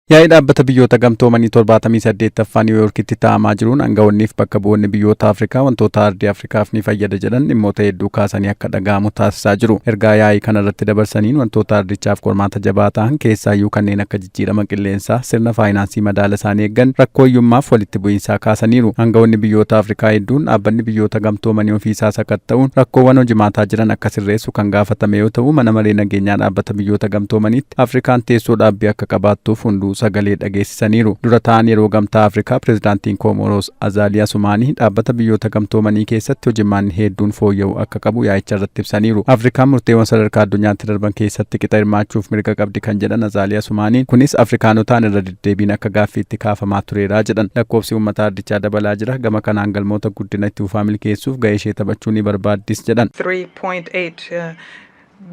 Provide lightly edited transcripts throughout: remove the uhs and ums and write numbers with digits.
Yaa'ii Dhaabbata Biyyoota Gamtoomanii 78ffaa Niiwuyoorkitti taa'amaa jiruun aangawoonniif bakka bu'oonni biyyoota Afrikaa wantoota ardii Afrikaaf ni fayyada jedhan dhimmoota hedduu kaasanii akka dhaga'amu taasisaa jiru. Ergaa yaa'ii kanarratti dabarsaniin wantoota ardichaaf qormaata jabaa ta'an keessaayyuu kanneen akka jijjiirama qilleensaa, sirna faayinaansii madaala isaanii eeggan, rakkoo hiyyummaaf walitti bu'iinsaa kaasaniiru. Aangawoonni biyyoota Afrikaa hedduun Dhaabbanni Biyyoota Gamtoomanii ofiisaa sakatta'uun rakkoowwan hojimaataa jiran akka sirreessu kan gaafatame yoo ta'u, Mana Maree Nageenyaa Dhaabbata Biyyoota Gamtoomaniitti Afrikaan teessoo dhaabbii akka qabaattuuf hunduu sagalee dhageessisaniiru. Dura taa'aan yeroo Gamtaa Afrikaa Pirezidaantiin Koomoroos Azaalii Asumaanii Dhaabbata Biyyoota Gamtoomanii keessatti hojimaanni heedduun fooyya'uu akka qabu yaa'icharratti ibsaniiru. Afrikaan murteewwan sadarkaa addunyaatti darban keessatti qixa hirmaachuuf mirga qabdi kan jedhan Azaalii Asumaaniin, kunis Afrikaanotaan irra deddeebiin akka gaaffiitti kaafamaa tureera jedhan. Lakkoofsi uummata ardichaa dabalaa jira, gama kanaan galmoota guddina itti fufaa milkeessuuf gahee ishee taphachuu ni barbaaddis jedhan. 3.8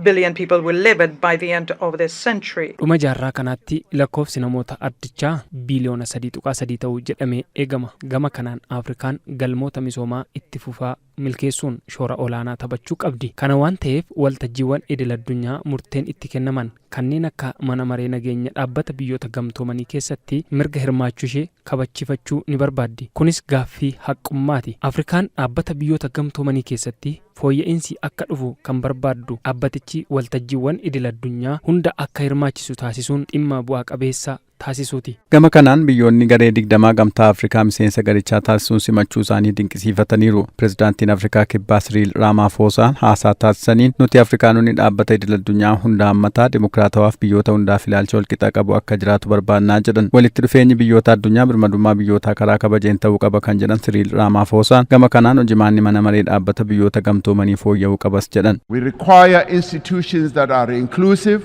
billion people will live it by the end of this century. Dhuma jaarraa kanaatti lakkoofsi namoota ardichaa biiliyoona 3.3 ta'u jedhamee eegama. Gama kanaan Afrikaan galmoota misoomaa itti fufaa milkeessuun shoora olaanaa taphachuu qabdi. Kana waan ta'eef waltajjiiwwan idil-addunyaa murteen itti kennaman kanneen akka Mana Maree Nageenya Dhaabbata Biyyoota Gamtoomanii keessatti mirga hirmaachuushee kabachiifachuu ni barbaaddi. Kunis gaaffii haqqummaati. Afrikaan Dhaabbata Biyyoota Gamtoomanii keessatti fooyya'insi akka dhufu kan barbaaddu dhaabbatichi waltajjiiwwan idil-addunyaa hunda akka hirmaachisu taasisuun dhimma bu'aa qabeessa taasisuuti. Gama kanaan biyyoonni garee digdamaa Gamtaa Afrikaa miseensa garichaa taasisuun simachuu isaanii dinqisiifataniiru. Pirezidaantiin Afrikaa Kibbaa Siriil Raamaafoosaan haasaa taasisaniin nuti Afrikaanonni dhaabbata idil-addunyaa hunda hammataa, dimokiraatawaaf biyyoota hundaaf ilaalcha walqixa qabu akka jiraatu barbaannaa jedhan. Walitti dhufeenyi biyyoota addunyaa birmadummaa biyyootaa karaa kabajeen ta'uu qaba kan jedhan Siriil Raamaafoosaan gama kanaan hojimaanni Mana Maree Dhaabbata Biyyoota Gamtoomanii fooyya'uu qabas jedhan. We require institutions that are inclusive,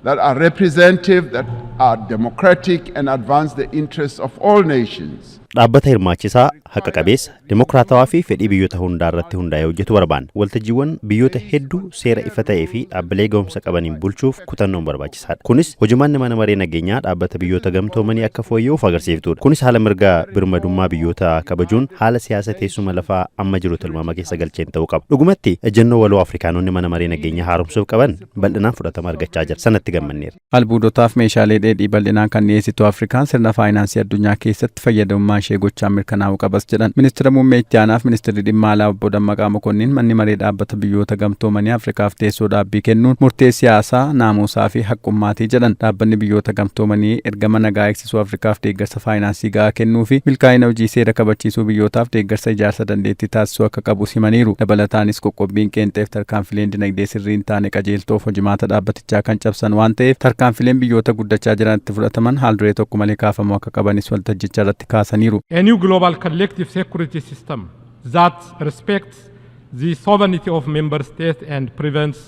that are representative, that are democratic and advance the interests of all nations. Dhaabbata hirmaachisaa, haqa qabeessa, dimokiraatawaa fi fedhii biyyoota hundaa irratti hundaa'ee hojjetu barbaanna. Waltajjiiwwan biyyoota hedduu seera ifa ta'ee fi dhaabbilee gahumsa qabaniin bulchuuf kutannoon barbaachisaadha. Kunis hojimaanni Mana Maree Nageenyaa Dhaabbata Biyyoota Gamtoomanii akka fooyya'uuf agarsiiftuudha. Kunis haala mirga birmadummaa biyyoota kabajuun haala siyaasa teessuma lafaa amma jiru tilmaama keessa galcheen ta'uu qaba. Dhugumatti ejjennoo waloo Afrikaanonni Mana Maree Nageenyaa haaromsuuf qaban bal'inaan fudhatama argachaa jira. Sanatti gammanneerra. Albuudotaaf meeshaalee dheedhii bal'inaan kan dhiyeessitu Afrikaan sirna faayinaansii addunyaa keessatti fayyadamummaan ishee gochaan mirkanaa'uu qabas jedhan. Ministira Muummee Itti Aanaaf Ministirri Dhimma Alaa Obbo Dammaqaa Mokonnin Manni Maree Dhaabbata Biyyoota Gamtoomanii Afrikaaf teessoo dhaabbii kennuun murtee siyaasaa, naamuusaa fi haqqummaati jedhan. Dhaabbanni Biyyoota Gamtoomanii ergama nagaa eegsisuu Afrikaaf deeggarsa faayinaansii ga'aa kennuu fi milkaa'ina hojii seera kabachiisuu biyyootaaf deeggarsa ijaarsa dandeettii taasisuu akka qabus himaniiru. Dabalataanis qoqqobbiin qeenxeef tarkaanfileen dinagdee sirrii hin taane qajeeltoof hojimaata dhaabbatichaa kan cabsan waan ta'eef tarkaanfileen biyyoota guddachaa jiranitti fudhataman haalduree tokko malee kaafamuu akka qabanis waltajjicharratti kaasaniiru. A new global collective security system that respects the sovereignty of member states and prevents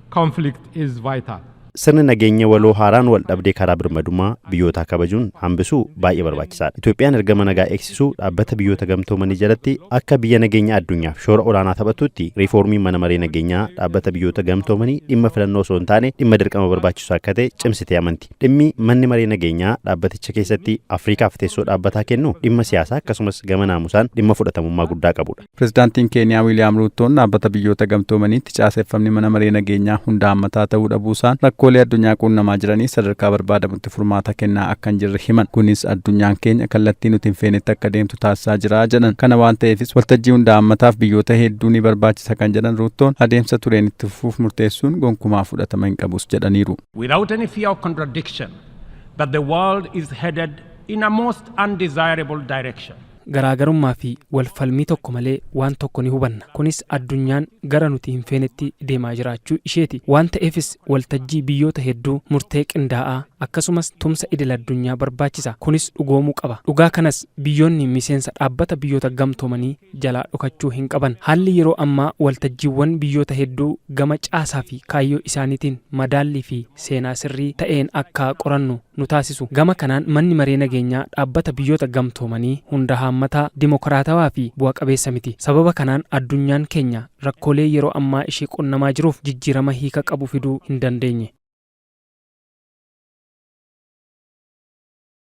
conflict is vital. Sirni nageenya waloo haaraan waldhabdee karaa birmadummaa biyyootaa kabajuun hambisuu baay'ee barbaachisaadha. Itoophiyaan ergama nagaa eegsisuu Dhaabbata Biyyoota Gamtoomanii jalatti akka biyya nageenya addunyaaf shoora olaanaa taphattutti riifoormiin Mana Maree Nageenyaa Dhaabbata Biyyoota Gamtoomanii dhimma filannoo osoo hin taane dhimma dirqama barbaachisu akka ta'e cimsitee amanti. Dhimmi Manni Maree Nageenyaa dhaabbaticha keessatti Afrikaaf teessoo dhaabbataa kennu dhimma siyaasaa akkasumas gama naamusaan dhimma fudhatamummaa guddaa qabudha. Pirezidaantiin Keeniyaa Wiiliyaam Ruuttoon Dhaabbata Biyyoota Gamtoomaniitti caaseffamni Mana Maree Nageenyaa hunda hammataa ta'uu dhabuusaan rakkoolee addunyaa quunnamaa jiraniif sadarkaa barbaadamutti furmaata kennaa akka hin jirre himan. Kunis addunyaan keenya kallattii nuti hin feenetti akka deemtu taasisaa jira jedhan. Kana waan ta'eefis waltajjii hunda hammataaf biyyoota hedduu ni barbaachisa kan jedhan Ruuttoon adeemsa tureen itti fufuuf murteessuun gonkumaa fudhatama hin qabus jedhaniiru. Without any fear of contradiction, that the world is headed in a most undesirable direction. Garaagarummaa fi wal falmii tokko malee waan tokko ni hubanna. Kunis addunyaan gara nuti hin feenetti deemaa jiraachuu isheeti. Waan ta'eefis waltajjii biyyoota hedduu, murtee qindaa'aa akkasumas tumsa idil-addunyaa barbaachisa. Kunis dhugoomuu qaba. Dhugaa kanas biyyoonni miseensa Dhaabbata Biyyoota Gamtoomanii jalaa dhokachuu hin qaban. Haalli yeroo ammaa waltajjiiwwan biyyoota hedduu gama caasaa fi kaayyoo isaaniitiin madaallii fi seenaa sirrii ta'een akka qorannu nu taasisu. Gama kanaan Manni Maree Nageenyaa Dhaabbata Biyyoota Gamtoomanii hunda haammataa, dimokiraatawaa fi bu'a qabeessa miti. Sababa kanaan addunyaan keenya rakkoolee yeroo ammaa ishee qunnamaa jiruuf jijjiirama hiika qabu fiduu hin dandeenye.